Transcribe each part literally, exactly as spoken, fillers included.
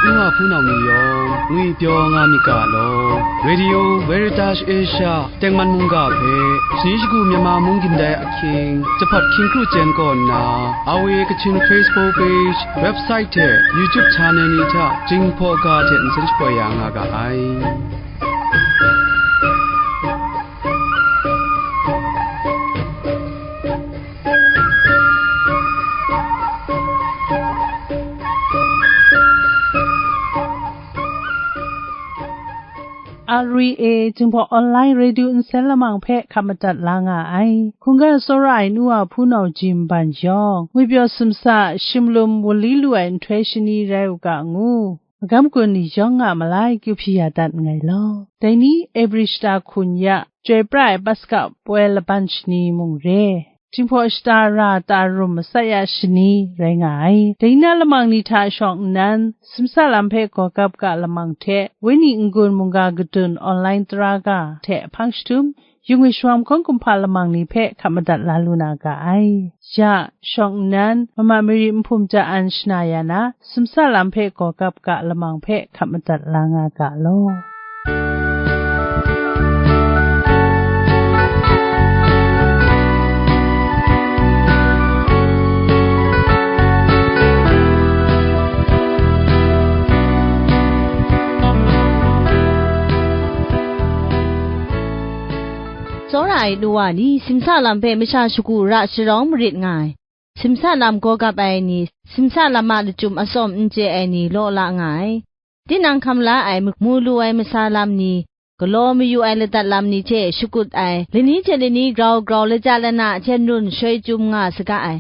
N wa hpunau ni yawng ngwipyaw nga myit ga law, Radio Veritas Asia tengman mungga hpe, shani shagu Myanmar mung gindai ahkying, jahpat hkying kru chyen kaw nna, R V A Kachin Facebook page, website hte YouTube channel ni hta Jinghpaw ga hte nsen shapoi ya nga ga ai. R V A Jinghpaw Online Radio nsen lamang hpe hkap madat la nga ai. Hkungga tsawra ai nu a hpunau Jim Ban yawng, ngwipyaw sumsa, shimlum wunli lu ai nhtoi shani rai u ga ngu, magam gun ni yawng a malai kyu hpyi ya dat nngai law. Dai ni Ebri shata hkun ya, chyoi pra ai Paska poi laban shani mung re. Jinghpaw shata ra ta rum matsat ya shani rai nga ai. Dai na lamang ni hta shawng nnan, simsa lam hpe gawgap ga lamang hte, Wenyi n-gun mungga kadun online tara ga hte hpang jahtum, yung ai shawan hkawng kumhpa lamang ni hpe hkap madat la lu na ga ai. Ya, shawng nnan, mama mari nhpum ja an shana ya na, simsa lam hpe gawgap ga lamang hpe hkap madat la nga ga law. Tsawra ai nu wa ni, simsa lam hpe masha shagu ra sharawng marit nga ai. Simsa lam gaw gap ai ni, simsa lam a lachyum atsawm n chye ai ni law la nga ai. Tinang hkam la ai mu lu ai masa lam ni, galaw mayu ai ladat lam ni hte shakut ai, lani hte lani grau grau, laja lana hten run shoi chyum nga saga ai.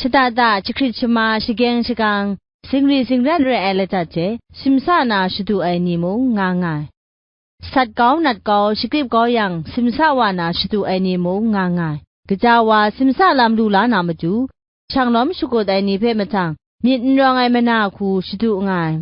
Shada da, jahkrit shama, shageng shagang, singri singran re ai ladat hte, simsa na shadu ai ni mung nga nga ai. Sat kau nat kau, shakrip kau yang, simsa wa na shadu ai ni mung nga nga ai. Gaja wa simsa lam lu la na matu, shanglawm shakut ai ni hpe mahtang, myit n rawng ai mana hku shadu nga ai.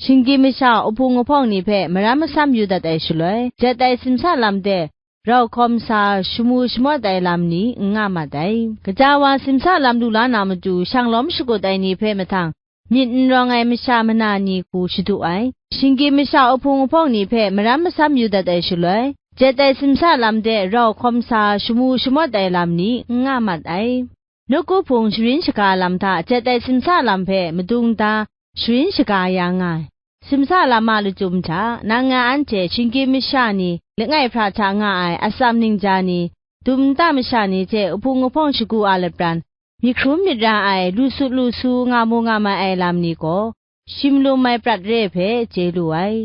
Shinggyim masha, uhpung uhpawng ni hpe maram masam yu dat ai shaloi, jet ai simsa lam de rau hkawm sa shamu shamawt ai lam ni n nga mat ai. Gaja wa simsa lam lu la na matu, shanglawm shakut ai ni hpe mahtang, myit n rawng ai masha mana ni hku shadu ai. Shinggyim masha, uhpung uhpawng ni hpe maram masam yu dat ai shaloi, jet ai simsa lam de rau hkawm sa shamu shamawt ai lam ni n nga mat ai. Nawku hpung sharin shaga lam hta jet ai simsa lam hpe madung da sharin shaga ya nga ai. Simsa lam a lachyum hta, nang nga anhte shinggyim masha ni langai hpra hta nga ai atsam ningja ni, dum nta masha ni hte uhpung uhpawng shagu a lapran, myit hkrum myit ra ai, lu sut lu su nga mu nga mai ai lam ni gaw, shimlum ai prat re hpe chye lu ai.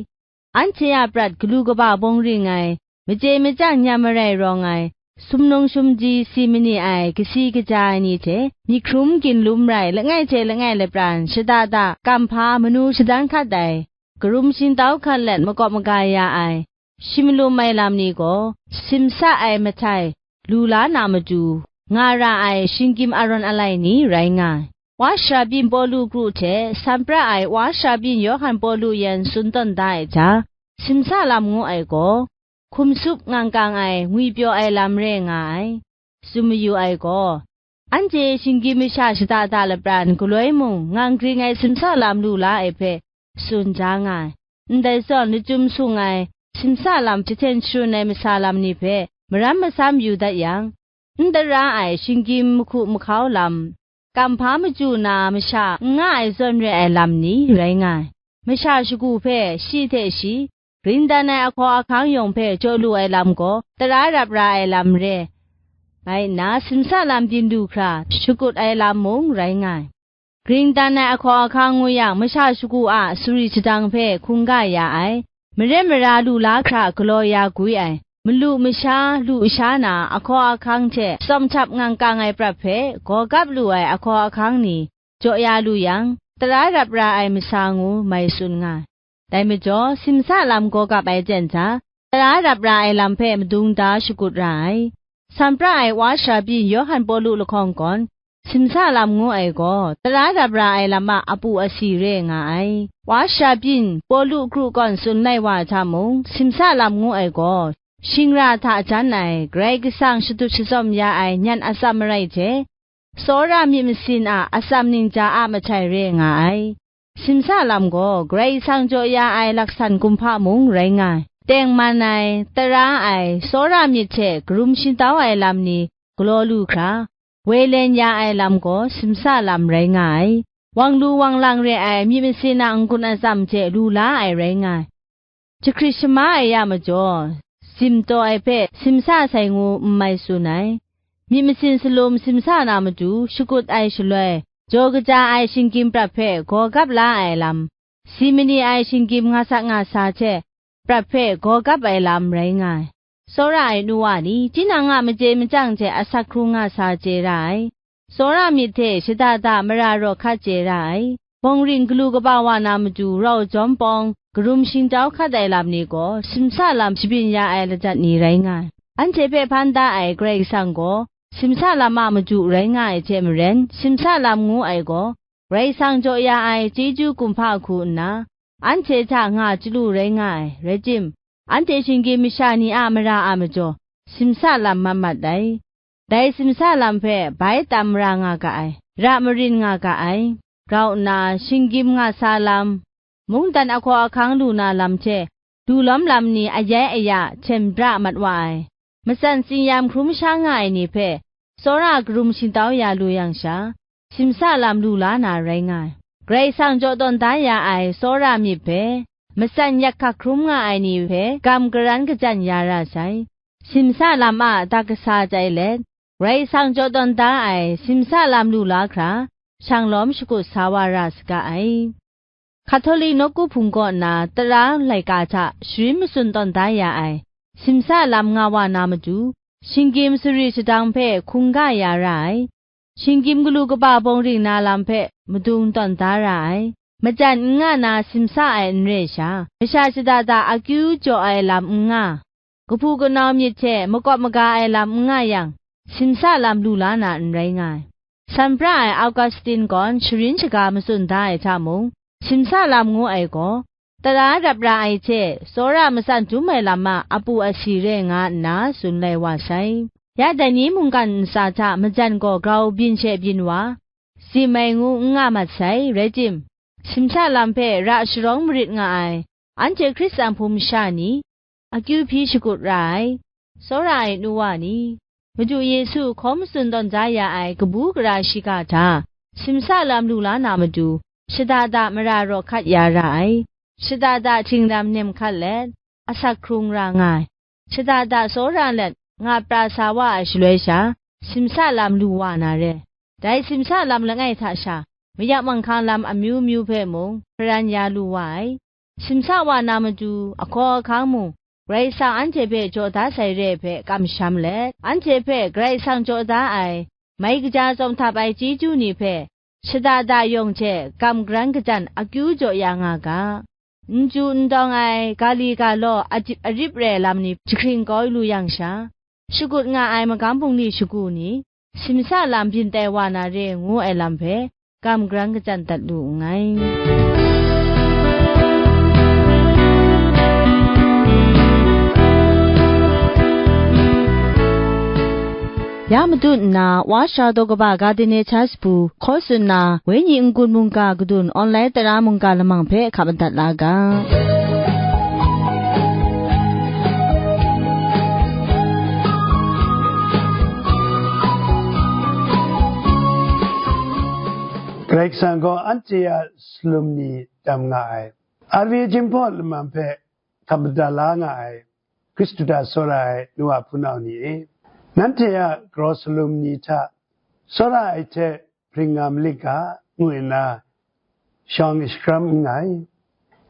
Anhte a prat galu kaba bawng ring ai, machye machyang nyam marai rawng ai, sumnung sumji si mani ai, kasi kaja ai ni hte, myit hkrum ginlum rai, langai hte langai lapran, shada da, kamhpa, manu shadan hkat ai, karum shingtau hkat let makawp maga ya ai, shimlum ai lam ni gaw, simsa ai mahtai, lu la na matu, nga ra ai shinggyim arawn alai ni rai nga ai. Wa shabyin Pawlu kru hte san pra ai wa shabyin Yawhan Pawlu yan tsun tawn da ai hta, simsa lam ngu ai gaw, hkum sup ngang kang ai ngwipyaw ai lam re nga ai. Tsun mayu ai gaw, anhte shinggyim masha shada da lapran galoi mung ngang gring ai simsa lam lu la ai hpe tsun ja nga ai. Ndai zawn, lachyum sung ai, simsa lam jahten sharun ai masa lam ni hpe maram masam yu dat yang, n tara ai shinggyim mahku mahkau lam, kamhpa machyu na masha n nga ai zawn re ai lam ni rai nga ai. Masha shagu hpe shi hte shi, gring dan ai ahkaw ahkang yawng hpe jaw lu ai lam gaw, tara rap ra ai lam re ai nna, simsa lam byin lu hkra shakut ai lam mung rai nga ai. Gring dan ai ahkaw ahkang ngu yang, masha shagu a suri shadang hpe hkungga ya ai, maren mara lu la hkra galaw ya gwi ai, malu masha lu sha na ahkaw ahkang hte tsawm htap ngang kang ai prat hpe gawgap lu ai ahkaw ahkang ni jaw ya lu yang, tara rap ra ai masa ngu mai tsun nga ai. Dai majaw, simsa lam gawgap ai ten hta, tara rap ra ai lam hpe madung da shakut ra ai. San pra ai wa shabyin Yawhan Pawlu lahkawng gawn, simsa lam ngu ai gaw, tara rap ra ai lam a apu asi re nga ai. Wa shabyin Pawlu kru kawn tsun lai wa hta mung, simsa lam ngu ai gaw, shingra hta jan ai, Karai Kasang shadut shatsawm ya ai nyan atsam marai hte, tsawra myit masin a atsam ningja a mahtai re nga ai. Simsa lam gaw Karai Kasang jaw ya ai laksan kumhpa mung rai nga ai. Tengman ai, tara ai, tsawra myit hte karum shingtau ai lam ni galaw lu hkra, woi len ya ai lam gaw simsa lam rai nga ai. Wang lu wang lang re ai myit masin a n-gun atsam hte lu la ai rai nga ai. Jahkrit shama ai ya majaw, sim taw ai hpe simsa sai ngu n mai tsun ai. Myit masin salum simsa na matu shakut ai shaloi, jaw kaja ai shinggyim prat hpe gaw gap la ai lam, si mani ai shinggyim nga sa nga sa hte prat hpe gaw gap ai lam rai nga ai. Tsawra ai nu wa ni, tinang a machye machyang hte asak hkrung nga sa chye ra ai. Tsawra myit hte shada da mara raw hkat chye ra ai. Bawng ring galu kaba wa na matu rau jawm pawng, karum shingtau hkat ai lam ni gaw, simsa lam shabyin ya ai ladat ni rai nga ai. Anhte hpe hpan da ai Karai Kasang gaw, simsa lam a madu rai nga ai hte maren, simsa lam ngu ai gaw, Karai Kasang jaw ya ai chyeju kumhpa hku nna, anhte hta nga chyalu rai nga ai, rai tim, anhte shinggyim masha ni a mara a majaw, simsa lam mat mat ai. Dai simsa lam hpe bai tam mara nga ga ai, ra marin nga ga ai, grau nna shinggyim nga sa lam, mungdan ahkaw ahkang lu na lam hte, du lawm lam ni ayai aya hten bra mat wa ai, matsan tsin-yam hkrum sha nga ai ni hpe, tsawra karum shingtau ya lu yang sha, simsa lam lu la na rai nga ai. Karai Kasang jaw tawn da ya ai tsawra myit hpe, matsan yak hkak hkrum nga ai ni hpe gam karan kajan ya ra sai. Simsa lam a adak kasa chye let, Karai Kasang jaw tawn da ai simsa lam lu la hkra, shang lawm shakut sa wa ra saga ai. Hkatoli nawku hpung kaw nna tara laika hta sharin matsun tawn da ya ai, simsa lam nga wa na matu, shinggyim sari shadang hpe hkungga ya ra ai, shinggyim galu kaba bawng ring na lam hpe madung tawn da ra ai, majan n nga na simsa ai n re sha, masha shada da akyu jaw ai lam n nga, kahpu kanau myit hte makawp maga ai lam n nga yang, simsa lam lu la na n rai nga ai. San pra ai Augustin gawn sharin shaga matsun da ai hta mung, simsa lam ngu ai gaw, tara rap ra ai hte tsawra matsan dum ai lam a apu asi re nga nna tsun lai wa sai. Ya dai ni mungkan ntsa hta majan gaw grau byin she byin wa, tsim ai ngu n nga mat sai, rai tim, simsa lam hpe ra sharawng marit nga ai, anhte Hkristan hpung masha ni, akyu hpyi shakut ra ai, tsawra ai nu wa ni, Madu Yesu hkaw matsun tawn da ya ai kabu gara shiga hta, simsa lam lu la na matu, shada da mara raw hkat ya ra ai, shada da htingdam nem hkat let, asak hkrung ra nga ai, shada da tsawra let, nga pra sa wa ai shaloi sha, simsa lam lu wa na re. Dai simsa lam langai hta sha, mayap manghkang lam amyu myu hpe mung, hparan ya lu wa ai. Simsa wa na matu, ahkaw ahkang mung, Karai Kasang anhte hpe jaw da sai re ai hpe kamsham let, anhte hpe Karai Kasang jaw da ai, mai kaja tsawm htap ai chyeju ni hpe, shada da yawng hte gam garan kajan akyu jaw ya nga ga. N chyu n dawng ai, ga li ga law, adip arip re ai lam ni jahkring kau lu yang sha, shakut nga ai magam bungli shagu ni, simsa lam byin tai wa na re ngu ai lam hpe, gam garan kajan dat lu nngai. Ya matut nna, Wa Sara Daw Kaba Gardene Church bu hkaw tsun na, Wenyi n-gun mungga kadun online tara mungga lamang hpe hkap madat la ga. Karai Kasang gaw anhte a salum ni tam nga ai. R V A Jinghpaw laman hpe hkap madat la nga ai, Hkristu hta tsawra ai nu wa hpunau ni e, nanhte a galaw salum ni hta tsawra ai hte bring nga malit ga, ngu nna shawng shakram nngai.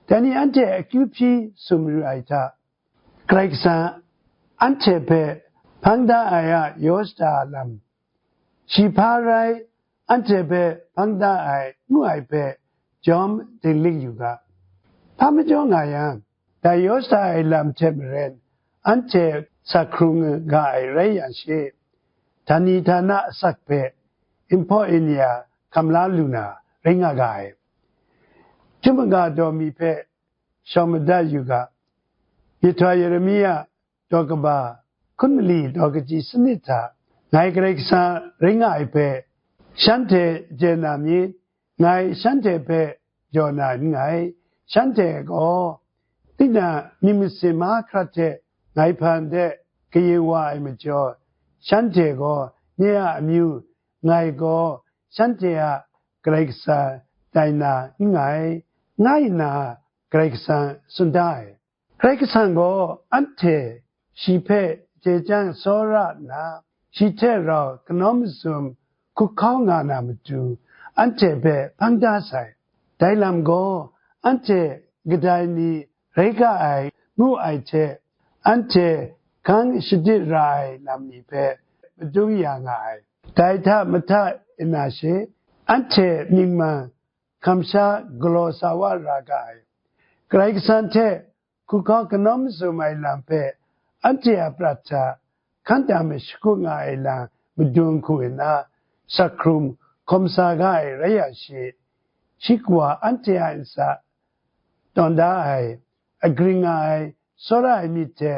Dai ni anhte akyu hpyi sumru ai hta, Karai Kasang anhte hpe hpang da ai a yaw shada lam, shi hpa rai anhte hpe hpang da ai ngu ai hpe jawm dinglik yu ga. Hpa majaw nga yang, dai yaw shada ai lam hte maren anhte asak hkrung nga ai rai yang she, htani htana asak hpe inhpaw inya hkam la lu na rai nga ga ai. Hti maga daw mi hpe shawng madat yu ga. Myihtoi Yeremia daw kaba hkun mali daw kaji sanit hta, ngai Karai Kasang rai nga ai hpe shanhte chye na myit, ngai shanhte hpe jaw na n nngai. Shanhte gaw, tinang myit masin mahkrat hte ngai hpan de kayin wa ai majaw, shanhte gaw nye a amyu, ngai gaw shanhte a Karai Kasang tai na n nngai, nga nna Karai Kasang tsun da ai. Karai Kasang gaw anhte shi hpe chye chyang tsawra nna, shi hte rau kanawn mazum hkuhkau nga na matu, anhte hpe hpang da sai. Dai lam gaw, anhte kadai ni rai ga ai ngu ai hte, anhte hkang shadit ra ai lam ni hpe madung ya nga ai. Dai hta mahta ina she, anhte mying mang hkamsha galaw sa wa ra ga ai. Karai Kasang hte hkuhkau kanawn mazum ai lam hpe anhte a prat hta hkan tam ai shakut nga ai lam madun hku nna, sak hkrung hkawm sa ga ai rai yang shi, shi kawa anhte a ntsa tawn da ai, agring nga ai, tsawra ai myit hte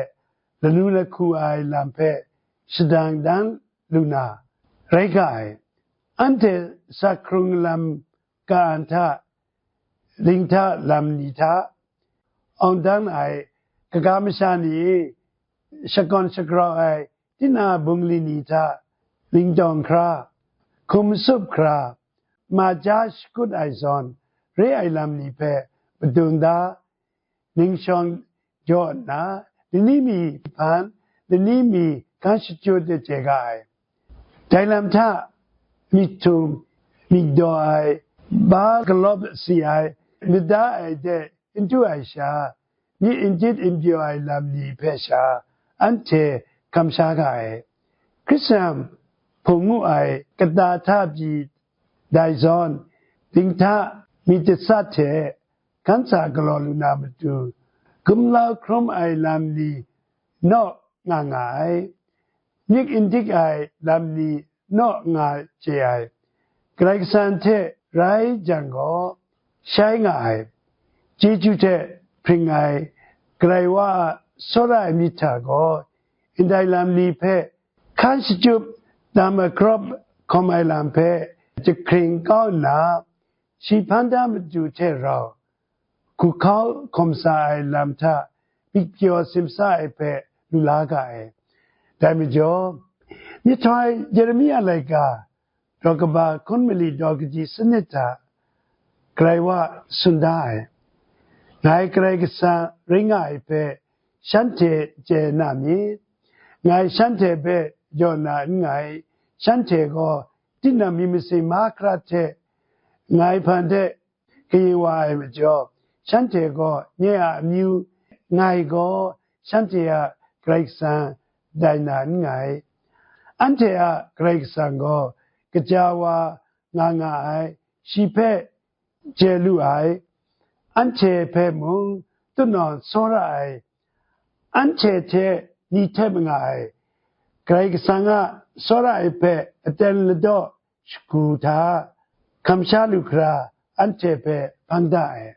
lanu lahku ai lam hpe shadang dan lu na rai ga ai. Anhte sak hkrung lam ka-an hta, ling hta lam ni hta, awng dan ai kaga masha ni, shakawn shagrau ai tina bungli ni hta, ling tawng hkra, hkum sup hkra, ma ja shakut ai zawn re ai lam ni hpe madun da, ning shawng jaw nna, lani mi hpan, lani mi hkan shachyut de chye ga ai. Dai lam hta, myit htum, myit daw ai, ba galawp si ai, myit da ai de n du ai sha, myit n jit n pyaw ai lam ni hpe sha, anhte hkamsha ga ai. Hkristu hpung ngu ai kata hta pyi dai zawn, dinghta myit gasat hte hkan sa galaw lu na matu, gumlau hkrum ai lam ni naw nga nga ai, myit n dik ai lam ni naw nga chye ai, Karai Kasang hte rai jang gaw, shai nga ai, chyeju hte hpring ai, Karai wa a tsawra ai myit hta gaw, ndai lam ni hpe hkan shachyut, dam akrawp hkawm ai lam hpe jahkring kau nna, shi hpan da matu hte rau, hkuhkau hkawm sa ai lam hta myit pyaw simsa ai hpe lu la ga ai. Dai majaw, myihtoi Yeremia laika, daw kaba hkun mali daw kaji sanit hta, Karai wa tsun da ai, ngai Karai Kasang rai nga ai hpe shanhte chye na myit. Ngai shanhte hpe jaw na n nngai, shanhte gaw tinang myit masin mahkra hte ngai hpan de kayin wa ai majaw, shanhte gaw nye a amyu, ngai gaw shanhte a Karai Kasang tai na n nngai. Anhte a Karai Kasang gaw kaja wa nga nga ai, shi hpe chye lu ai, anhte hpe mung tutnawng tsawra ai, anhte hte ni hte manga ai, Karai Kasang a tsawra ai hpe aten ladaw shagu hta, hkamsha lu hkra anhte hpe hpang da ai.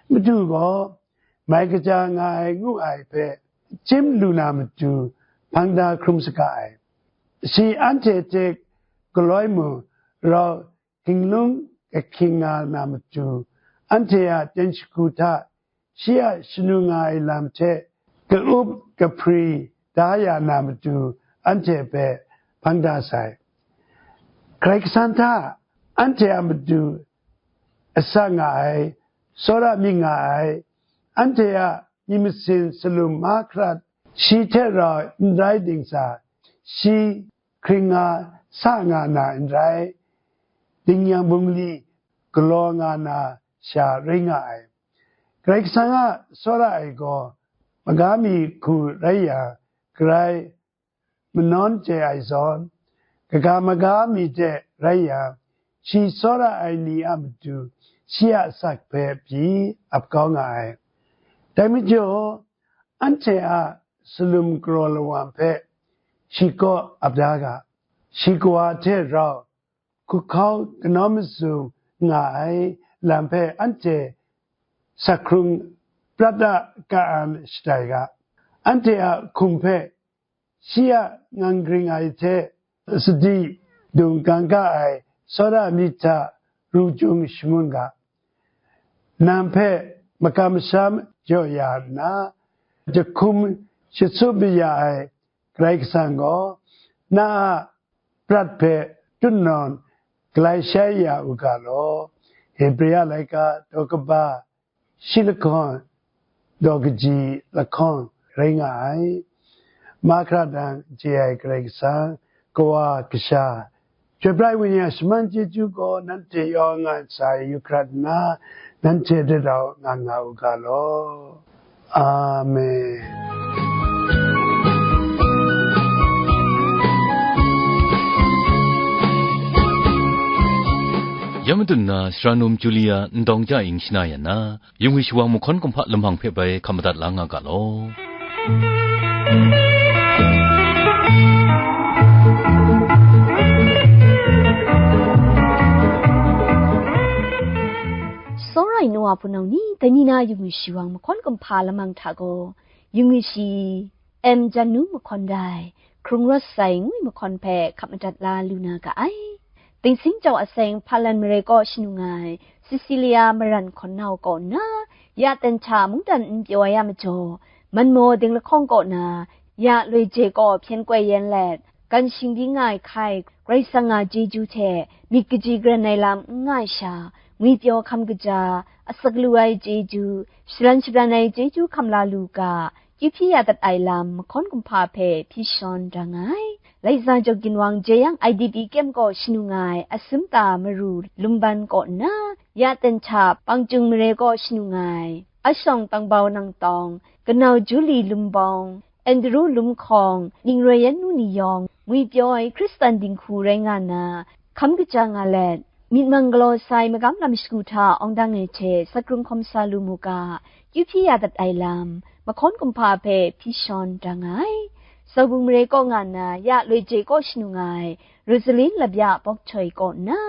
Madu gaw mai kaja nga ai ngu ai hpe chyim lu na matu hpang da hkrum saga ai. Shi anhte hte galoi mung rau hkinglung kahkying nga na matu, anhte a ten shagu hta shi a shanu nga ai lam hte ka-up kahpri da ya na matu, anhte hpe hpang da sai. Karai Kasang hta anhte a matu asak nga ai, tsawra myit nga ai, anhte a myit masin salum mahkra, shi hte rau n rai dingsa, shi hkring nga sa nga na n rai, dingyang bungli galaw nga na sha rai nga ai. Karai Kasang a tsawra ai gaw, magami hku rai yang, grai manawn chye ai zawn, kaga maga mi de rai yang, shi tsawra ai ni a matu shi a asak hpe pyi ap kau nga ai. Dai majaw, anhte a salum karaw lawang hpe shi kaw ap da ga, shi kawa hte rau hkuhkau kanawn mazum nga ai lam hpe anhte sak hkrung prat a ka-an shatai ga, anhte a hkum hpe shi a ngang gring ai hte sadi dung kangka ai tsawra myit hta ru chyung shangun ga. nang hpe makam masham jaw ya nna, jahkum shatsup ya ai Karai Kasang gaw, na a prat hpe tutnawn galai shai ya u ga law. Hebreya laika daw kaba shi lahkawng, daw kaji lahkawng rai nga ai. Mahkra dang chye ai Karai Kasang, Kawa, Kasha, Chyoi pra ai Wenyi a shaman chyeju gaw nanhte yawng nga ai ntsa e yu hkrat nna, nanhte hte rau nga nga u ga law. Amen. Ya madun na, Sara Num Julia ndawng ja ing shana yan na, yung ai shawang mahkawn kumhpa lamang hpe bai hkap madat la nga ga law. Tsawra ai nu wa hpunau ni, dai ni na yung ai shawang mahkawn kumhpa lamang hta gaw, yung ai shi M. Janu mahkawn dai, hkrung rawt sai ngwi mahkawn hpe hkap madat la lu na ga ai. Dingsing jau aseng Hpalan mare kaw shanu nga ai Cecilia Maran hkawn nau kaw nna, ya ten hta mungdan n pyaw ai a majaw, Manmaw dinglahkawng kaw na, ya loi je kaw hpyen koi yen let, gan shingbyi nga ai hkai, Karai Kasang a chyeju hte myit kaji karen ai lam n nga ai sha, ngwipyaw hkam kaja, asak lu ai chyeju, shalan shabran ai chyeju hkam la lu ga, kyu hpyi ya dat ai lam mahkawn kumhpa hpe hpyi shawn da nga ai. Laiza jaw ginwang jeyang I D P kyem kaw shanu nga ai Asumta Maru Lumban kaw nna, ya ten hta Pangcung mare kaw shanu nga ai Ashawng Tangbau Nangtawng, Kanau Juli Lumbawng, Andru Lumhkawng, Ningroi Yan Nu ni yawng, ngwipyaw ai Hkristan dinghku rai nga nna, hkam kaja nga let, myit mang galaw sai magam lam shagu hta awng dang ai hte sakrung hkawm sa lu mu ga, kyu hpyi ya dat ai lam, mahkawn kumhpa hpe hpyi shawn da nga ai. Saubung mare kaw nga nna, ya loi je kaw shanu nga ai, Rosalin Labya Bawk Htoi kaw nna,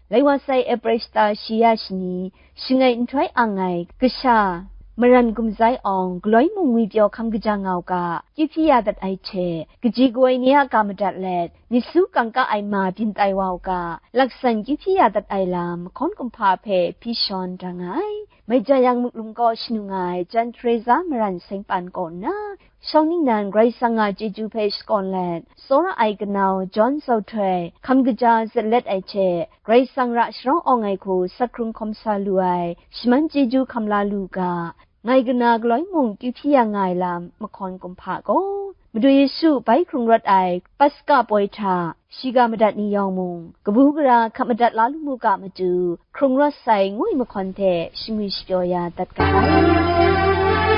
lai wa sai April shata shi ya shani, shangai nhtoi ang ai, kasha, Maran Gumzai Awng, galoi mung ngwipyaw hkam kaja nga u ga, kyu hpyi ya dat ai hte, kaji kawoi ni a ga madat let, myit su kangka ai ma byin tai wa u ga, laksan kyu hpyi ya dat ai lam, mahkawn kumhpa hpe hpyi shawn da nga ai. Maija yang Muklum kaw shanu nga ai Jan Teresa Maran Sengpan kaw nna, shawng ningnan Karai Kasang a chyeju hpe shakawn let, tsawra ai kanau John Zau Htoi, hkam kaja zatlet ai hte, Karai Kasang ra sharawng awng ai hku sakrung hkawm sa lu ai, shaman chyeju hkam la lu ga, ngai kana galoi mung kyu hpyi ya nga ai lam, mahkawn kumhpa gaw, Madu Yesu bai hkrung rawt ai Paska poi hta, shiga madat ni yawng mung, kabu gara hkap madat la lu mu ga matu, hkrung rawt sai ngwi mahkawn hte shangwi shapyaw ya dat ga ai.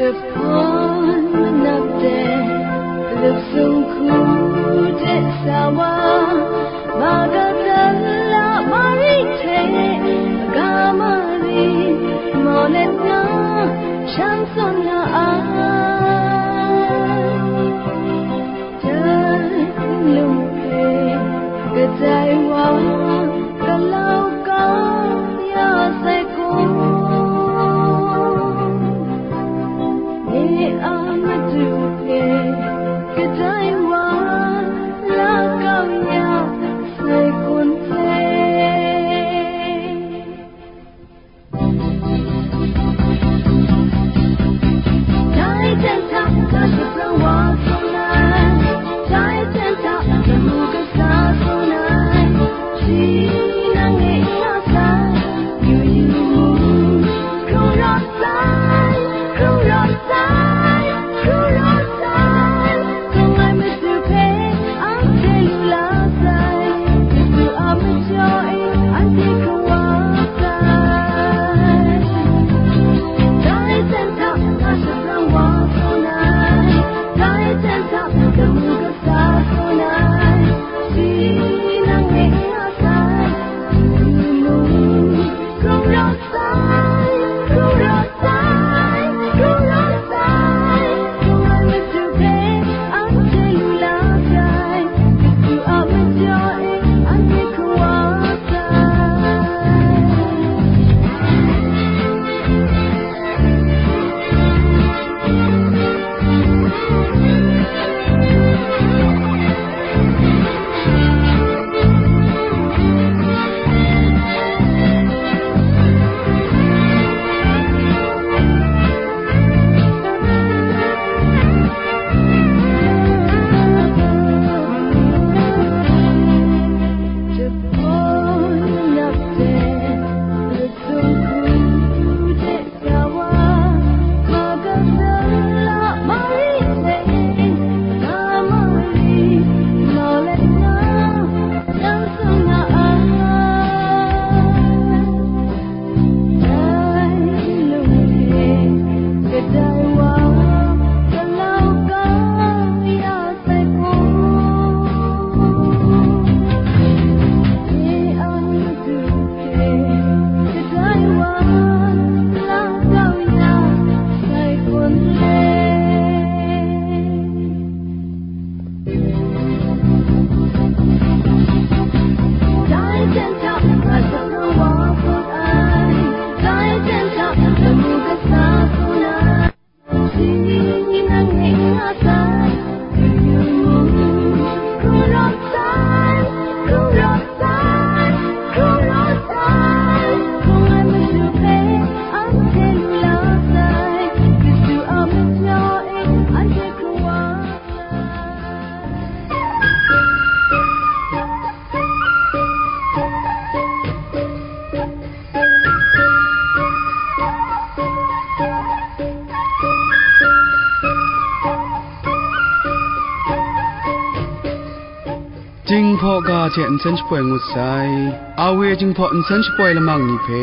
Jahpan manap de, luksung hku de sa wa, Magadala Mari hte, Maga Mari, mau let na, shan tsun na ai. Dai nlung hpe, kadai wa, galau kau ya sai gaw, nye a matu hpe, kadai wa, la kau ya sai kun hte. Kung ai Madu hpe anhte lu la sai, Madu a majaw e anhte hkrum wa sai. Dai hten hta nga shabrang wa sawn ai, Jinghpaw ga hte nsen shapoi ngut sai. R V A Jinghpaw nsen shapoi lamang ni hpe,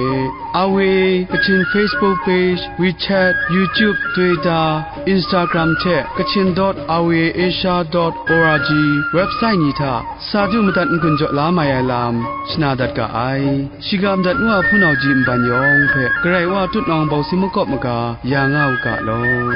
R V A Kachin Facebook page, WeChat, YouTube, Twitter, Instagram hte Kachin dot R V A Asia dot O R G website ni hta sa du madat n-gun jaw la mai ai lam shana dat ga ai. Shiga madat ngu a hpunau ji nban yawng hpe Karai Wa tutnawng bawsi makawp maga ya nga u ga law.